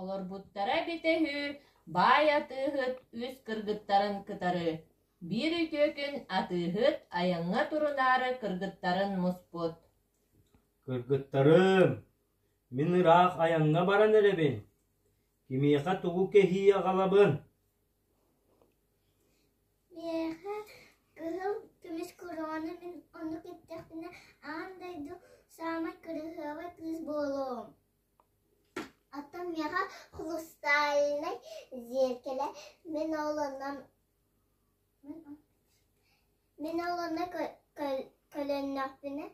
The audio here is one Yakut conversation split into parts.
Олорбуттара эбитэ үһү, баай атыыһыт үс кыргыттарын кытары. Биир үтүө күн атыыһыт айаҥҥа турунаары кыргыттарын муспут. Кыргыттарым, мин ыраах айаҥҥа баран эрэбин. Кимиэхэ тугу кэһии аҕалабын? Миэхэ кыһыл көмүс корону мин оннук эттэхпинэ аан дойду саамай кыраһыабай кыыс буолуом. Оттон миэхэ хрустальнай зеркало мин ол онно мин ол онно көлөннөхпүнэ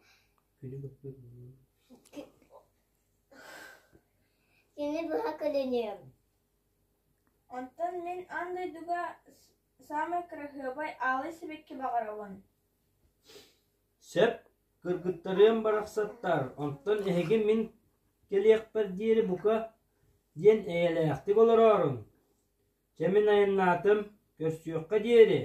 күнү быһа көлөнүөм. Онтон мин аан дойдуга саамай кыраһыабай аалай сибэкки баҕарабын. Сөп, кыргыттарыам барахсаттар, онтон эһиги мин кэлиэхпэр диэри бука диэн эйэлээхтик олорооруҥ. Чэ мин айаннаатым, көрсүөххэ диэри.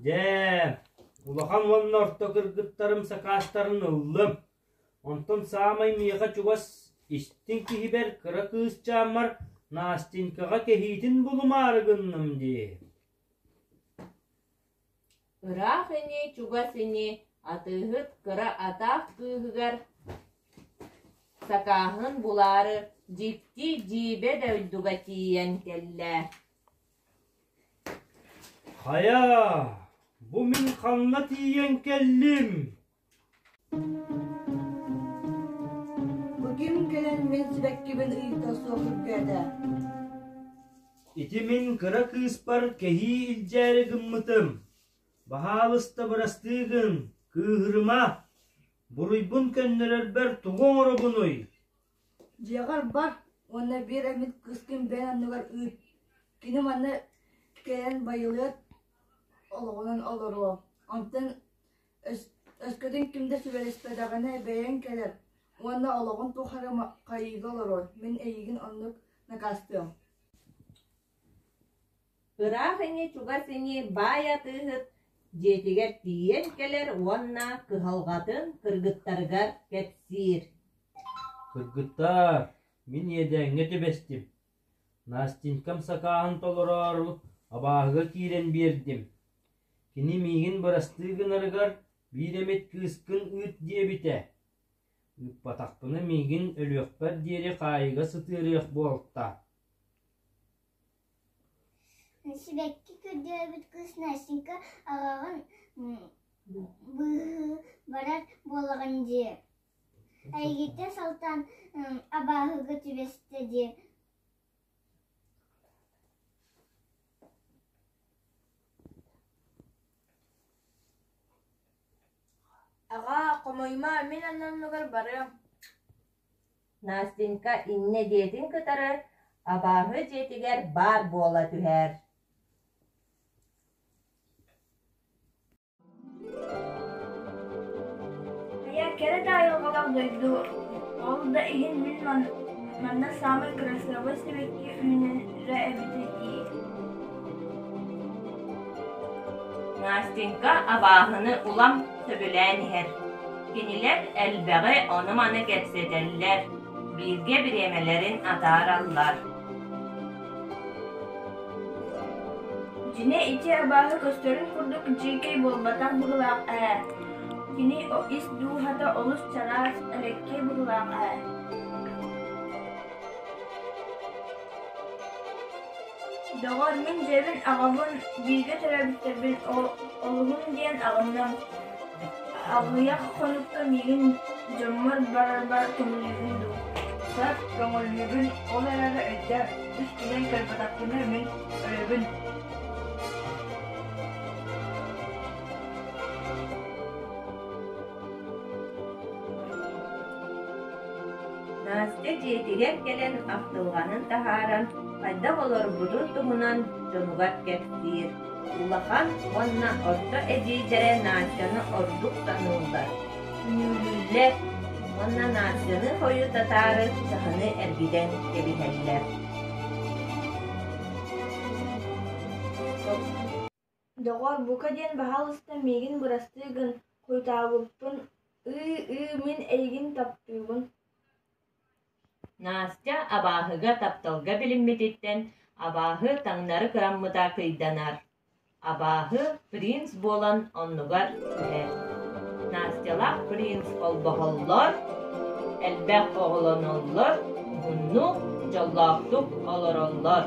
Дьэ, улахан уонна орто кыргыттарым сакаастарын ыллым. Онтон саамай миэхэ чугас истиҥ киһибэр кыра кыысчааммар Настенькаҕа кэһиитин булумаары гынным дии. Ыраах ини, чугас ини, атыыһыт кыра атаах кыыһыгар сакааһын булаары дьикти дьиибэ дойдуга тиийэн кэллэ. Хайа, бу мин ханна тиийэн кэллим? Бу ким кэлэн мин сибэккибин ыйыта суох үргээтэ? Ити мин кыра кыыспар кэһии илдьээри гыммытым. Баһаалыста бырастыы гын, кыыһырыма. Буруйбун көннөрөрбөр тугу оҥоробунуй? Дьиэҕэр бар уонна биир эмит кыыскын бэйэҥ анныгар ыыт. Кини манна кэлэн байылыат олоҕунан олоруо. Онтон өскөтүн ким да сүбэлэспэтэҕинэ бэйэҥ кэлэр уонна олоҕун тухары хайыыга олоруо. Мин эйигин оннук накаастыам. Ыраах ини, чугас ини баай атыыһыт дьиэтигэр тиийэн кэлэр уонна кыһалҕатын кыргыттарыгар кэпсиир. Кыргыттаар, мин иэдээҥҥэ түбэстим. Настенькам сакааһын толороору абааһыга киирэн биэрдим. Кини миигин бырастыы гынарыгар биир эмит кыыскын ыыт диэбитэ. Ыыппатахпына миигин өлүөхпэр диэри хаайыыга сытыарыах буолта. Сибэкки көрдөөбүт кыыс Настенька аҕаҕын быыһыы барар буоллаҕын дии. Эйигиттэн салтаан абааһыга түбэстэ дии. Аҕаа, хомойума, мин аннаммыгар барыам. Настенька инньэ диэтин кытары абааһы дьиэтигэр баар буола түһэр. Хайа, кэрэ да айылҕалаах дойду, ол да иһин мин манна саамай кырасыабай сибэкки үүнэрэ эбитэ дии. Настенька абааһыны улам сөбүлээн иһэр. Кинилэр элбэҕи ону-маны кэпсэтэллэр, бииргэ бириэмэлэрин атаараллар. Дьиҥэ ити абааһы көстөрүн курдук дьиикэй буолбатах быһыылаах ээ. Кини ис дууһата олус чараас, элэккэй быһыылаах ээ. Доҕор, мин дьиэбин аҕабын, бииргэ төрөөбүттэрбин олуһун диэн аҕынным. Аҕыйах хонукка миигин дьоммор барарбар көҥүллүүгүн дуу? Сөп, көҥүллүүбүн, ол эрээри өйдөө, үс күнүн кэлбэтэхпинэ мин өлөбүн. Настя дьиэтигэр кэлэн ахтылҕанын таһааран, хайдах олорбутун туһунан дьонугар кэпсиир. Улахан уонна орто эдьиийдэрэ Настяны ордук саныыллар, күнүүлүүллэр уонна Настяны хойутатаары чаһыны эргитэн кэбиһэллэр. Доҕоор, бука диэн баһаалыста миигин бырастыы гын, хойутаабыппын, ыы-ыы, мин эйигин таптыыбын Настя абааһыга тапталга билиммититтэн абааһы таҥнары кыраммыта кыйданар. Абааһы принц буолан оннугар түһэр. Настялаах принц холбоһоллор, элбэх оҕолоноллор, уһуннук, дьоллоохтук олороллор.